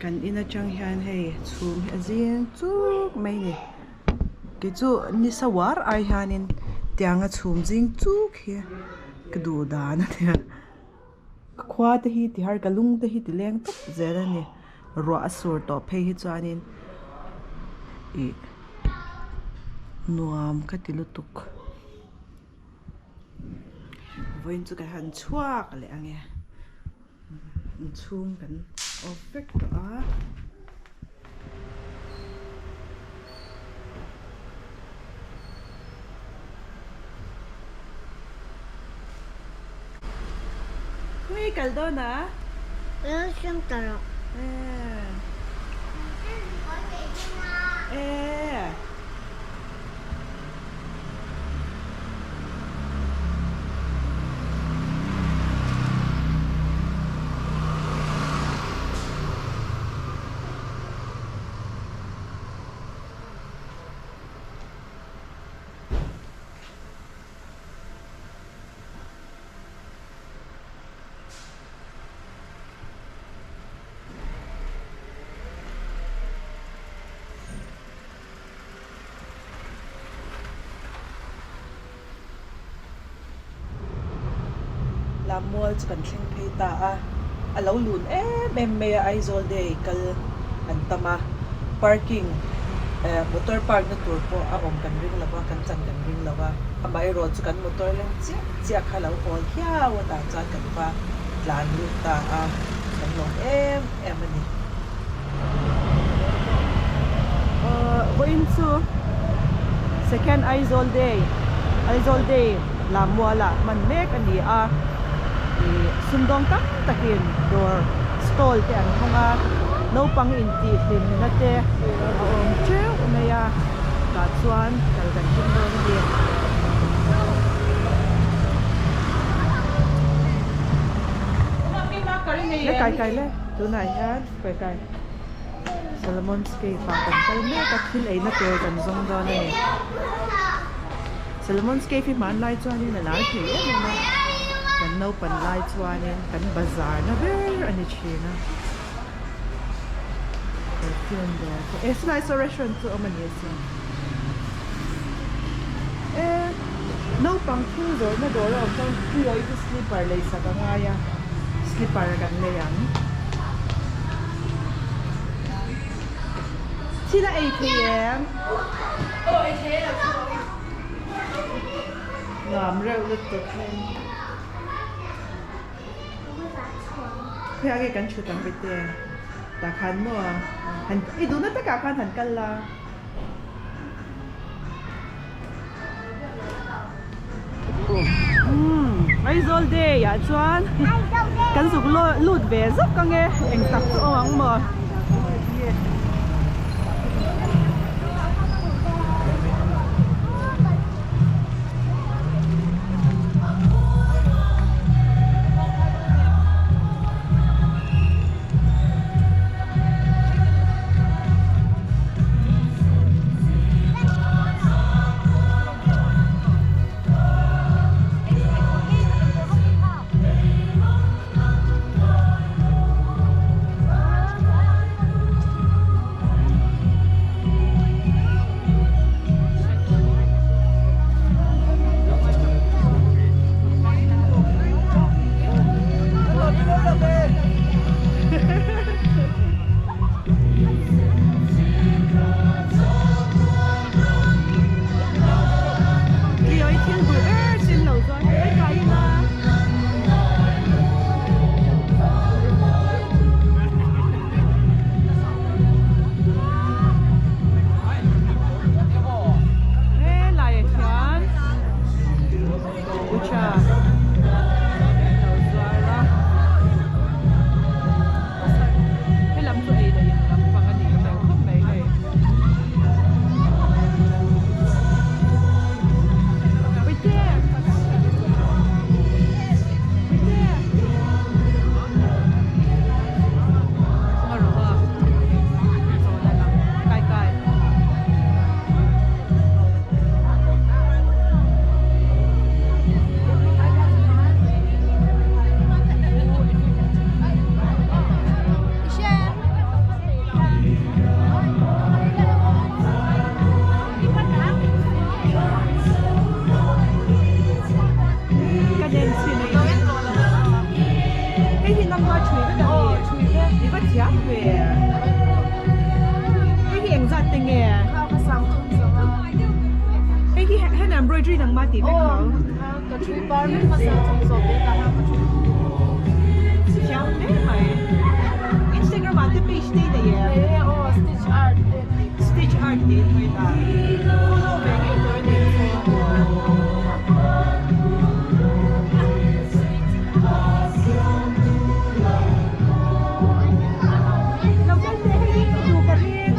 Kan in atang hian hei chhum hi a zing chuk mai a ni. Kei chu nisa uar ai hianin tianga chhum zing chuk hi ka duh dan a nia. Ka khua te hi ti har ka lung te hi ti leng tawp zel a ni. Ruah a sur tawh phei hi chuanin ih nuam ka ti lutuk. Vawiin chu ka han chhuak leh ang e. Inchhung kan off vek tawh a. Khawi kal dawn a? E. Lammual chu kan thleng phei ta a, a lo lun em em mai a, Aizawl day kal an tam a, parking eh motor park na tur pawh a awm kan ring lo va, kan chan kan ring lo va, amaherawh chu kan motor leng chiah chiah kha a lo hawl hiau a tah chuan kan va tlan lut ta a, kan lawm em em a ni. Vawiin chu Second Aizawl Day, Aizawl Day Lammualah hman mek a ni a, ih sumdawng tam takin dawr stall te an hawng a, naupang intihhlimna te a awm teuh mai a, tah chuan kal kan tum dawn a ni. Le kai kai le. Tunah hian kai kai Solomon's Cave ah kan kal mek a, thil eina tur kan zawng dawn a ni. Solomon's Cave hi hmanlai chuanin a lar thei em em a, kan naupan lai chuanin kan bazar na ber a ni thin a. Perfume dawr pawh eh silai saw restaurant chu awm a ni asin. E naupang thil zawrhna dawr a awm chuan Chloe chu slipper lei sak a ngai a, slipper kan lei ang. Thil a ei thei em? Nuam reuh lutuk hei. Khawiah nge kan thut ang bete? Tah khan maw? Han i duhna takah khan han kal la. Umm Aizawl day ah chuan kan zuk lut ve zuk ang e eng tak chu awm ang maw. Tliawi thil duh ber chin lo chuan hei kai ila. Helaiah hian Ucha an lo zuar a. Helam chu ei leh in lampang a nih hmel khawp mai hei. Puite! Puite! Ngarawha chawl a lang kai kai. Nangma tih vek tho. Ka thui par vek hmasa chung zawh ve ta ha ka thui. Thiam hle mai. Instagram ah te page te i nei em? Nei e aw, stitch art te tih. Stitch art tih in hmawih ta. Follow ve ngei tur a ni chu. Lo kal teh hei hi ka duh ka ring.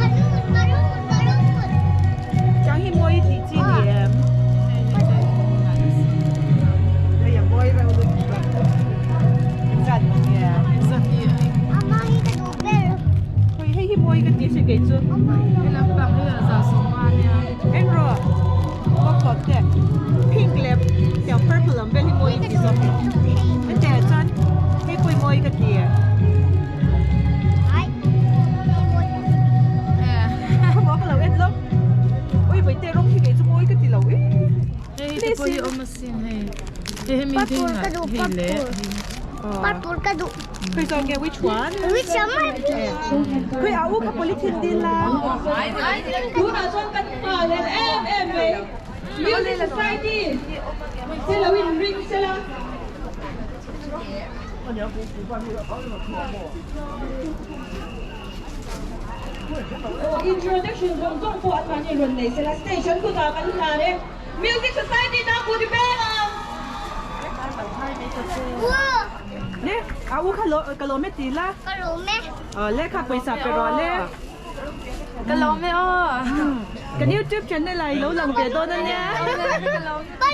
Chang hi mawi tih chi ni em? Hei a mawi reuh lutuk a. Engzat nge? Engzat nge? Hei hei hi mawi ka ti a kei chu. He lampang hi a zah sawm a nia. En rawh bawkhlawh te pink leh tiang purple lam vel hi mawi ti zawk. Hetiang ah chuan hei pawh hi mawi ka ti. Khawmuah ka lo en lawk. Ui vaite rawng hi kei chu mawi ka ti lo e. Hei te pawh hi awm asin hei. Hei hemi ding ah hei leh hei. Purple ka duh. Khawi zawng nge which one? Which one? Khawi a u kha polythene dil la. Tunah chuan kan nghal el em em mai. Music Society te lo in ring sela. Introduction zawng zawng pawh an mahni rawn nei sela stage an kutah kan hlan e. Music Society tan kut i peng ang. Le, a u kha ka lawm e ti la. Ka lawm e. Aw le kha pawisa pe rawh le. Ka lawm e aw. Kan YouTube channel ah i lo lang ve dawn ania. Ka lawm e.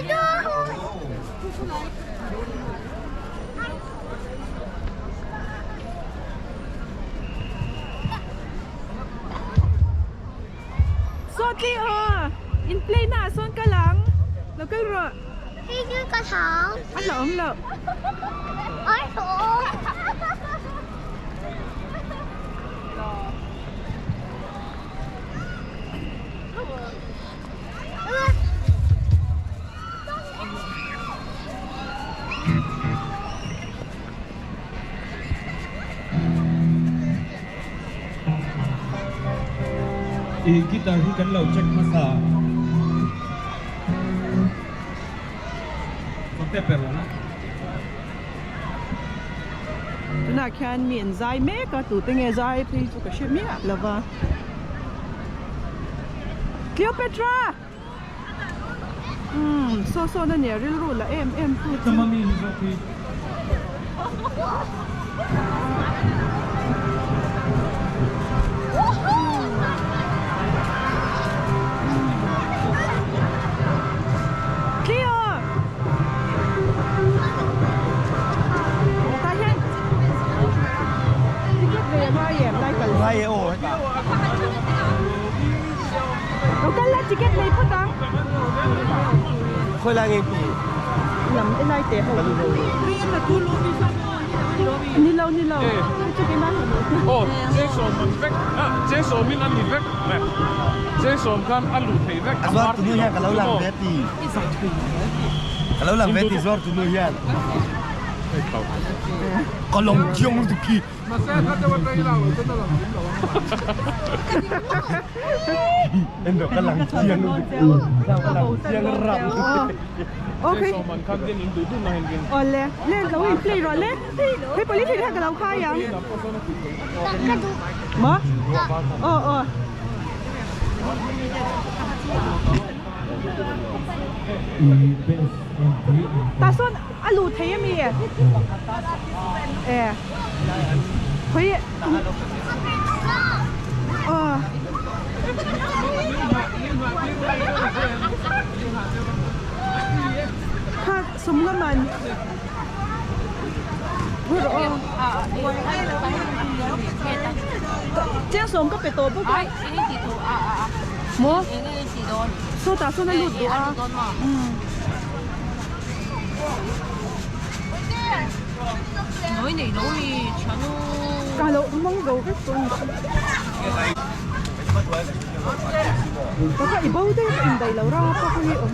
Sawtli aw, in play na ah sawn kal ang, lo kal rawh. Hei chu ka thau. A hlauh awm loh. A hlauh. I guitar hi kan lo check hmasa. Contact per rawh na. Tunah khian mi an zai mek a, tute nge zai phei chu ka hre miah lo va. Cleopatra! Umm saw sawn a nia rilru la em em tu chu. Cleo! Tah hian ticket ve a ngai em lai kal. Ngai e aw hetah. Lo kal la ticket nei phawt ang. Khawi lai nge pi? Lam e lai teh ho. Ni lo ni lo. Chu ke ma. Aw cheng man vek a cheng sawmin a ni vek le cheng sawm khan a luh thei vek A zuar tunu hian ka lo lang ve ti. Ka lo lang ve ti zuar tunu hian. Ka lang chiang lutuk khi. En rawh ka lang chiang lutuk ka lang chiang ram Okay. Awle, le lo in play rawh le. Hei police hian ka lo khai ang. Maw? Aw aw. Tah sawn a luh thei ami? E. Khawi aw. Kha sawmnga man. Ru rawh aw. Chiang sawm ka pe tawh bawk a. Maw? Sawtah sawn a lut duh a. Ka lo mawng zo vek dawn a ni. Ka i bo daih a indaih lo rap a hei awm.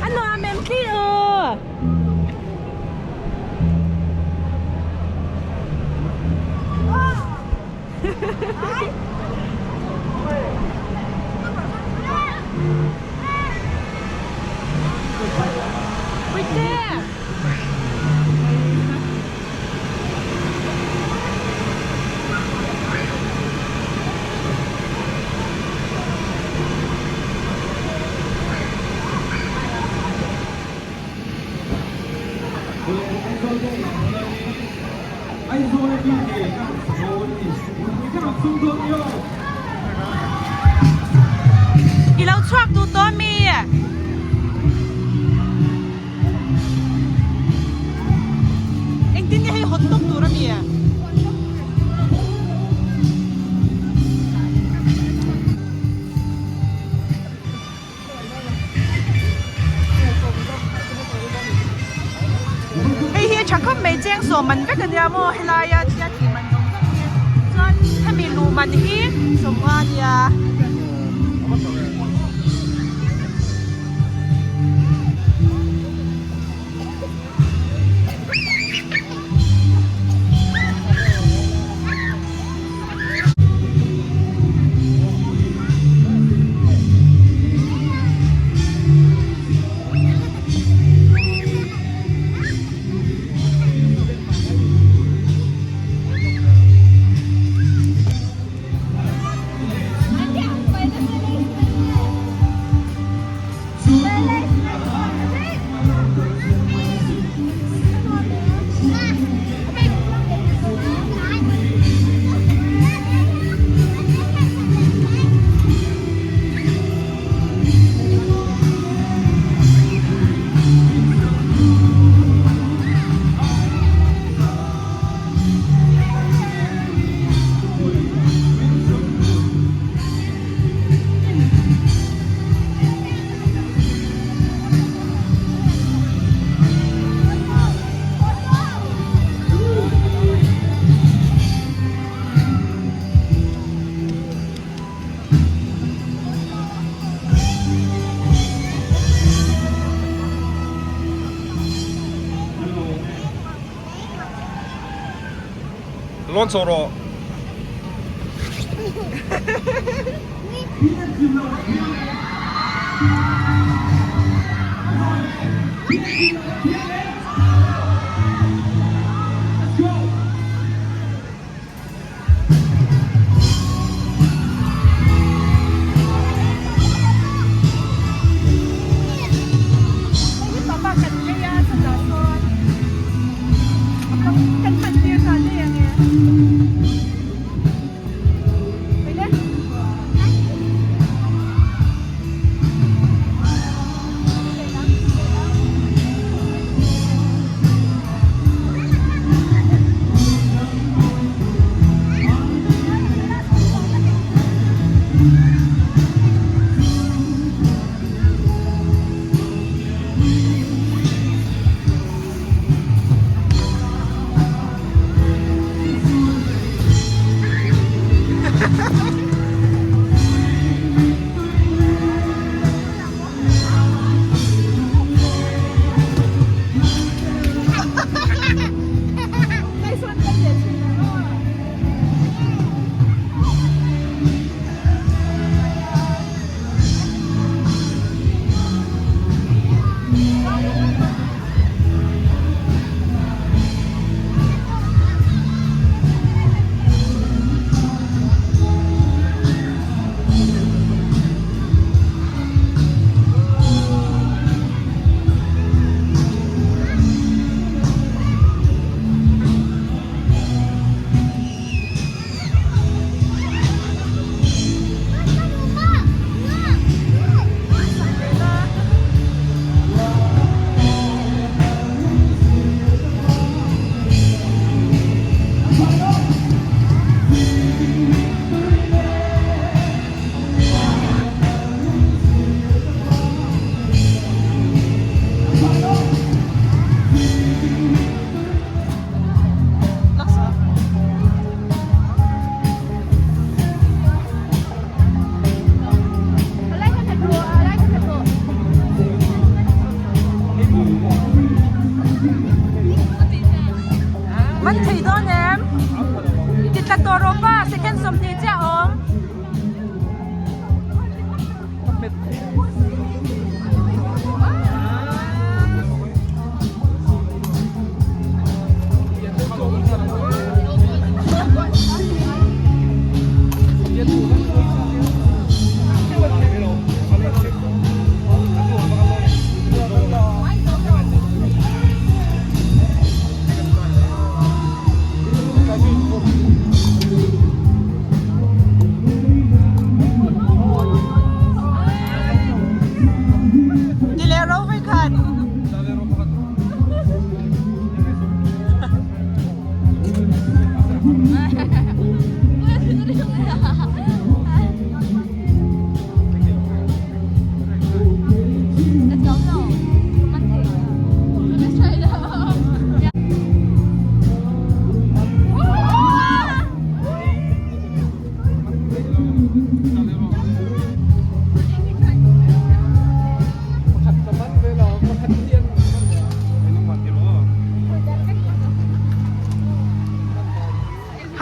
A nuam em tli aw. I lo chhuak duh tawh ami? Engtin nge hei hawn tawp tur ami? Hei hi tha khawp mai cheng sawm man vek ania maw helaia tia tih man zawng zawng hi chuan hemi luh man hi sawmnga ania. Lawn chho rawh.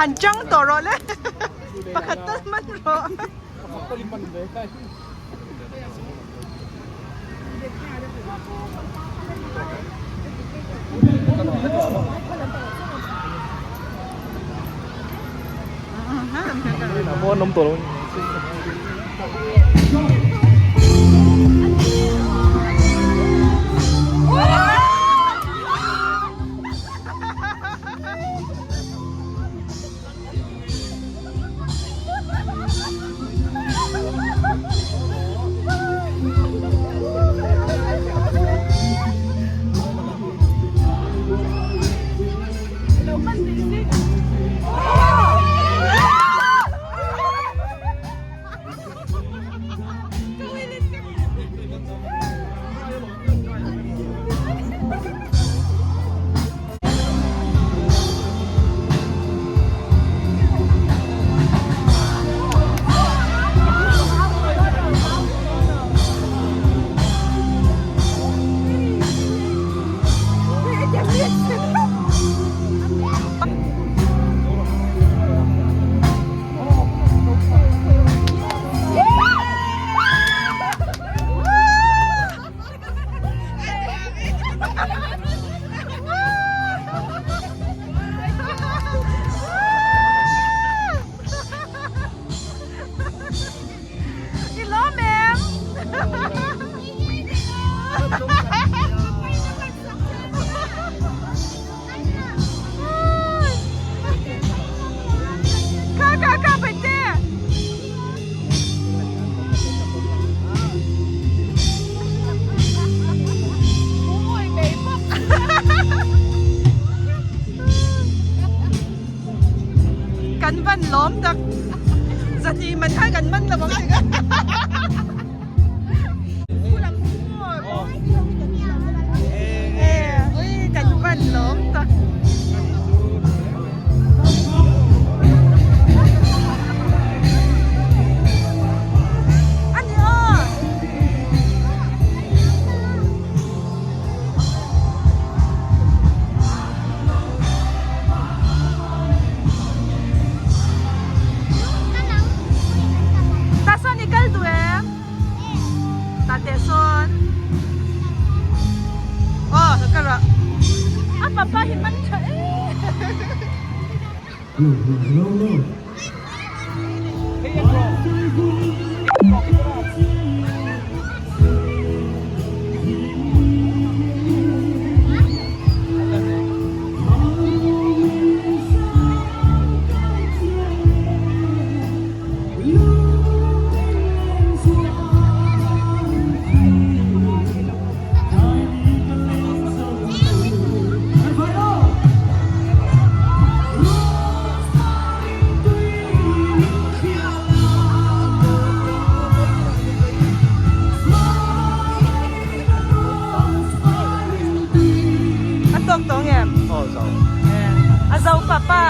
Han chang tawh rawh le pakhat tal man rawh. I lawm em? Kha kha kha Paite! Kan van lawm tak zahnih man khan kan man lo ang ti ka. Kan van lawm tak. Ani aw. Ta sawn i kal duh em? Ta teh sawn. Aw ka kal a. A papa hi man tha em. A tawk tawh ngem? Aw zo. A zo papa.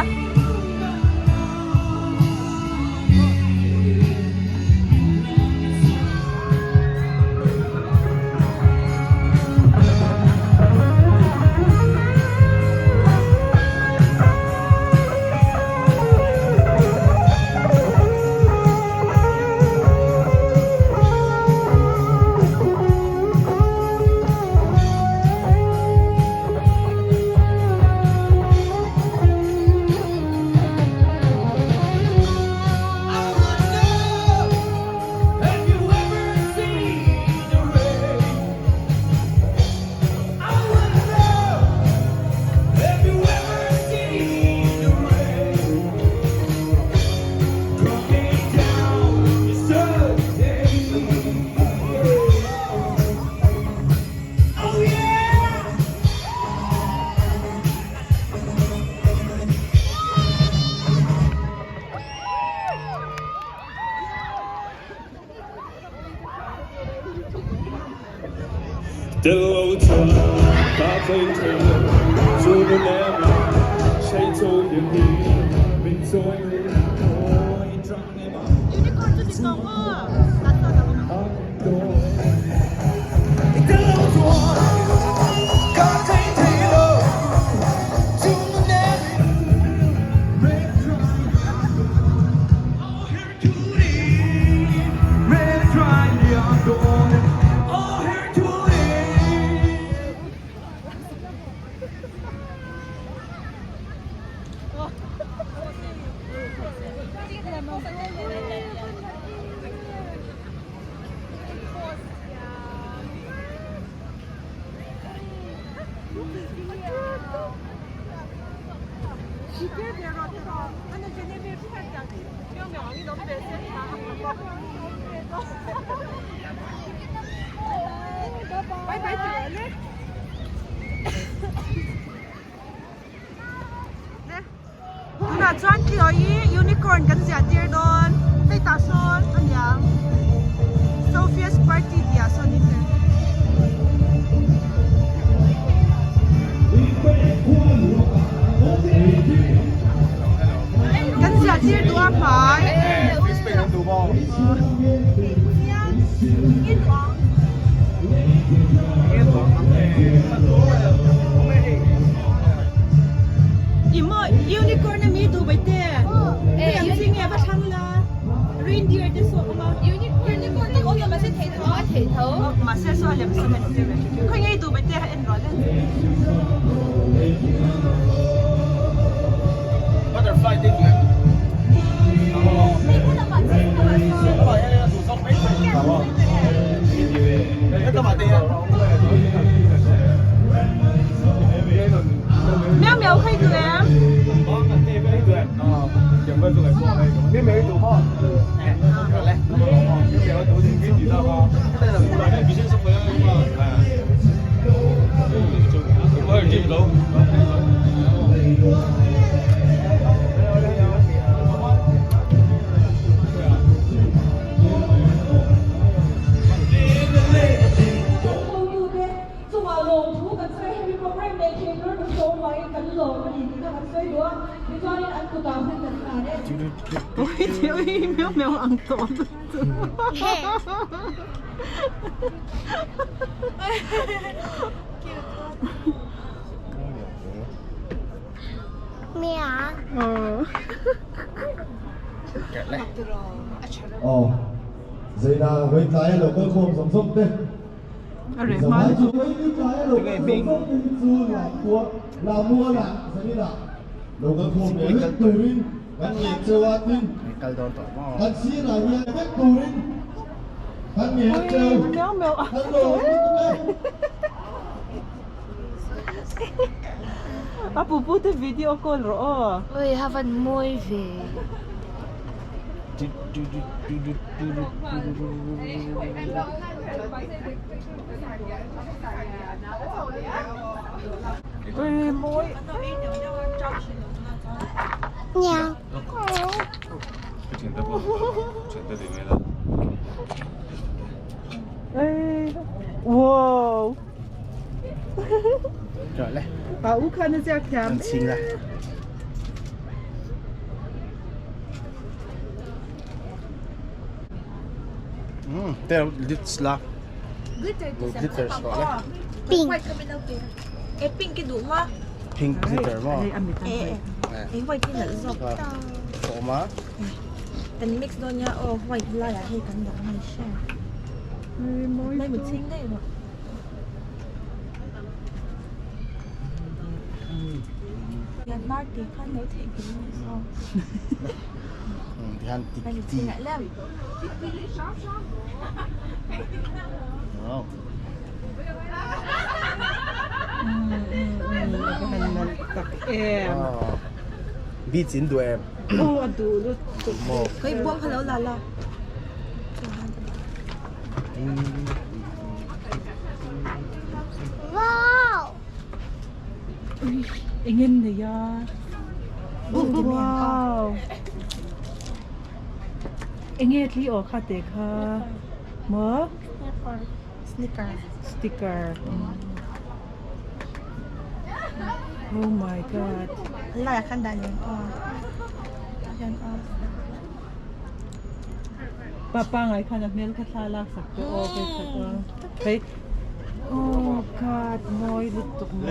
Unicorn chu ni tawh maw? Tah chuan a awm ang. Tunah chuan Tliaw hi unicorn kan ziah tir dawn hei tah sawn a niang Sophia's party tih ah sawn in tel. Kan ziah tir duh a hmai. I maw unicorn a mi duh bai te hei ang chi nge va thlang la reindeer te saw awm a unicorn tak awm lo mahse thei tho a thei tho mahse saw a lem sam an tir ve khawi nge i duh bai te a en rual e Butterfly te duh em? Miau miau kha i duh em? Hotute chungah lawmthu kan sawi hemi program nei thei tur kan sawm vangin kan lawm a ni tih kha kan sawi duh a, tichuanin an kutah hun kan hlan e. Ui ui miau miau ang tawh Miau. Aw, Zaina vawi tlai a lo kal khawm zawng zawng te. Zamai chu vawi ni tlai a lo kal zawng zawng te hi chu Lamkhua, Lamuala Zaninah lo kal khawm leh vek turin kan ngen cheu a tin kan sirah hian vek turin kan ngen cheu kan lawm lutuk e. A pupu te video call rawh aw. Oi ha van mawi ve. Oi mawi. Meow. Oi wow. A u khan a ziak thiam em. Glitter Pink. Pink i duh maw? Pink glitter maw? E white hi nalh zawk. Kan mix dawn nia aw white laiah hei kan dah ang hria. Mai mut chhing daih rawh. Myanmar tih khan lo theih nghilh a ni saw. Tihan ti Mai mut chhing ah lem. Wow. Tak em. Beach in duh em. Aw a duh lutuk. Kei buang kha lo la la. Wow. Eng em nei a. Wow. Eng nge tli aw kha te kha. Maw? Sneaker. Sneaker. Sticker. Oh my god. Laiah khan dah ni aw. Hian aw. Papa ngai khan a hmel kha thla lak sak te aw pe khat aw. Hei. Oh god, mawi lutuk mawi.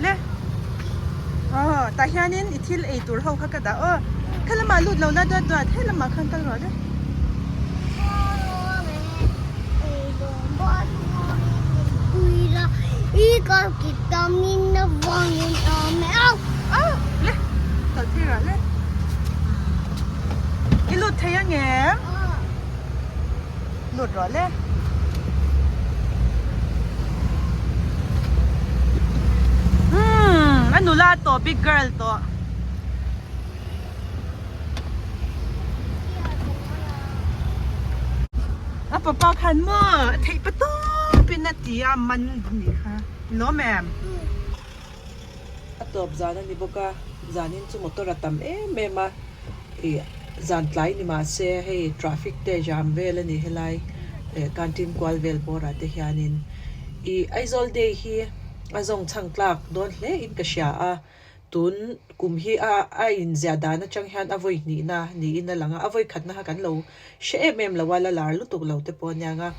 Le aw tah hianin i thil ei tur ho kha ka dah aw kha lamah lut lo la duat duat he lamah khan kal rawh le. Le kal phei rawh le i lut thei angem lut rawh le. Umm a nula tawh big girl tawh. A papa khan maw a theih pa tawp in a ti a man nih kha lawm em. A tawp zan a ni bawk a zanin chu motor a tam em em a ih zan tlai ni mah se hei traffic te jam vel a ni helai eh canteen kual vel bawrah te hianin ih Aizawl day hi a zawng chhang tlak dawn hle in ka hria a. Tun kum hi a a inziah dan atang hian a vawi hnihna niin a lang a, a vawi khatna kha kan lo hre em em lo a, la lar lutuk lo te pawh aniang a.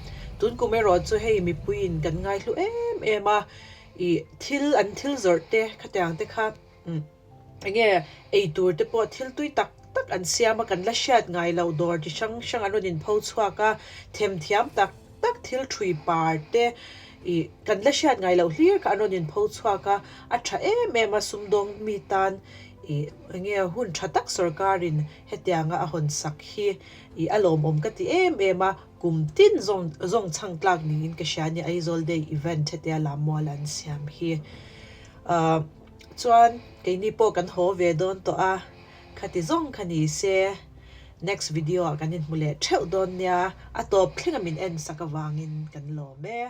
Tun kum erawh chu hei mipuiin kan ngaihlu em em a, ih thil an thil zawrh te khatiang te kha umm enge ei tur te pawh thil tui tak tak an siam a, kan la hriat ngai loh dawr chi hrang hrang an rawn inpho chhuak a, themthiam tak tak thil thui par te ih kan la hriat ngai loh hlir kha an rawn inpho chhuak a, a tha em em a sumdawng mi tan Ih enge hun tha tak sorkarin hetianga a hawn sak hi ih a lawmawm ka ti em em a, kum tin zawng zawng chhang tlak niin ka hria a ni Aizawl Day event hetia Lammuala an siam hi. Ahh chuan keini pawh kan haw ve dawn tawh a, khati zawng kha ni se next video ah kan inhmu leh theuh dawn nia, a tawp thleng a min en sak avangin kan lawm e.